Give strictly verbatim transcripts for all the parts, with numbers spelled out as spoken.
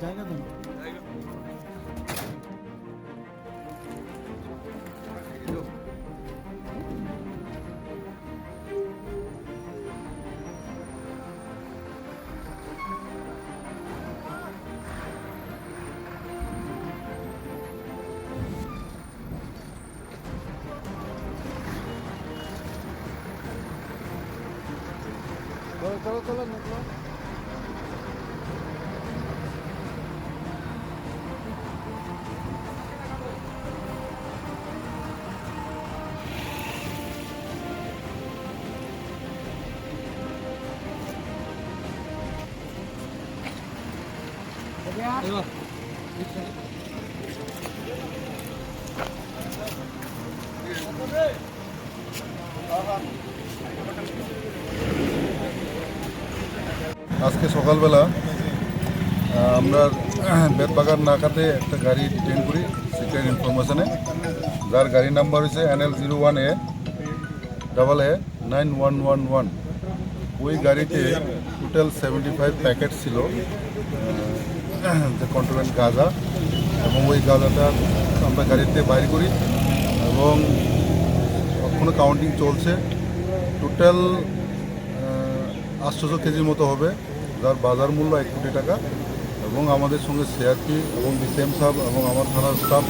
জায়গা তো না। চলো, চলো, চলো, নিকলো। আজকে সকালবেলা, আহ, আমরা বেতবাগান নাকাতে একটা গাড়ি ডিটেইন করি সিক্রেট ইনফরমেশনে, যার গাড়ি নাম্বার হচ্ছে N L zero one A double A nine one one one. ওই গাড়িতে টোটাল সেভেন্টি ফাইভ প্যাকেট ছিল, আহ, যে কন্ট্রোব্যান্ড গাঁজা, এবং ওই গাঁজাটা আমরা গাড়িতে বাইর করি এবং এখনো কাউন্টিং চলছে। টোটাল, আহ, আটশোশো কেজির মতো হবে, যার বাজার মূল্য এক কোটি টাকা। এবং আমাদের সঙ্গে সিআরপি এবং ডিসিএম সাহেব এবং আমার থানার স্টাফ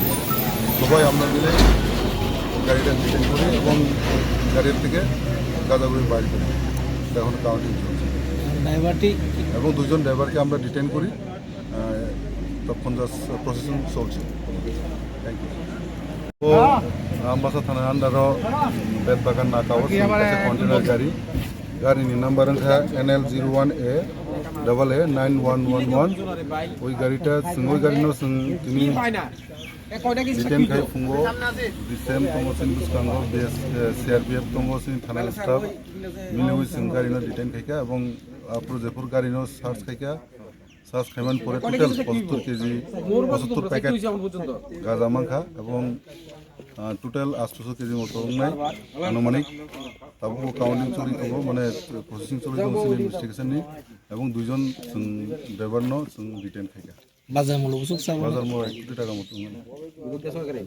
সবাই আমরা মিলে গাড়িটা ডিটেইন করি এবং গাড়ির থেকে গাঁজাগুলি বাইর করি। এটা এখন কাউন্টিং চলছে। ড্রাইভারটি এবং দুজন ড্রাইভারকে আমরা ডিটেইন করি। আহ, তখন জাস্ট প্রসেসিং চলছে। Thank you. ও আমবাসা থানার আন্ডারও বেতবাগান নাকা ও কন্টেনার গাড়ি, গাড়িনি number wngkha N L zero one A double A nine one one one. Oi gari ta chwng, oi gari no chwng tini detain khai phungo, D C M tongo chini bwskango, B S, eh, C R P F tongo chini thana staff, mili oi chwng gari no detain khaikha, ebong aphuru jephuru gari no search khaikha, search khaimani pore total pochattor kg, pochattor packet gaja mankha, ebong, ah, total atshosho kg moto wngnai anumanik. Tabuk counting choli tongo, mane processing choli tongo chini investigation ni, ebong duijon chwng driver no chwng detain khaikha. Bazar muluk bwswk sa. Bazar muluk ek koti taka moto wngnai.